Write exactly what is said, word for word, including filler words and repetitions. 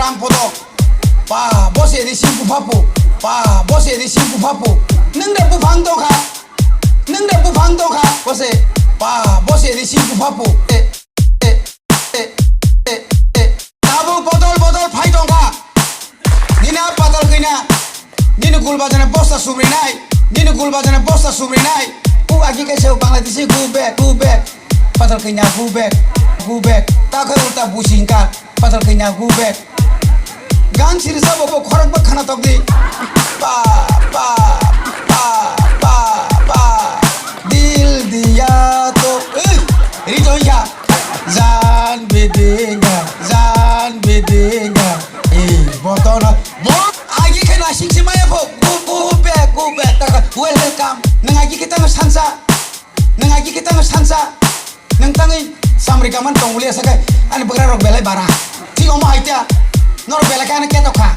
ang podo. Pa, bo se risi bupha po. Pa, bo se risi bupha po. Nwng da buphang tongkha. Nwng da buphang tongkha. Bo se. Pa, bo se risi bupha po. E, e, e, e, e. Tabuk bodol bodol phai tongkha. Nini a patal kina. Nini gul bajana bosta sumrinai. Nini gul bajana bosta sumrinai. U agi kaisa Bangladeshi go back, go back. Patal kina go back, go back. Ta khe ulta busi hingka. Patal kina go back. Gan sirsa bo bo khorok bo khana tokdi. Pa, pa, pa, pa, pa. Dil diya to. Eh, rito ya. Jan bidinga, jan bidinga. Eh, botono. Bo agi khe nasing si maya pho. Go, go back, go back. Taka, welcome. Nang agi khe tang sansa. Nang agi khe tang sansa. Nang tangwi samri kaman tonguli asakai. Ani bagra rok belai bara. Ti omo haita. Nor belai ka ani keto kha.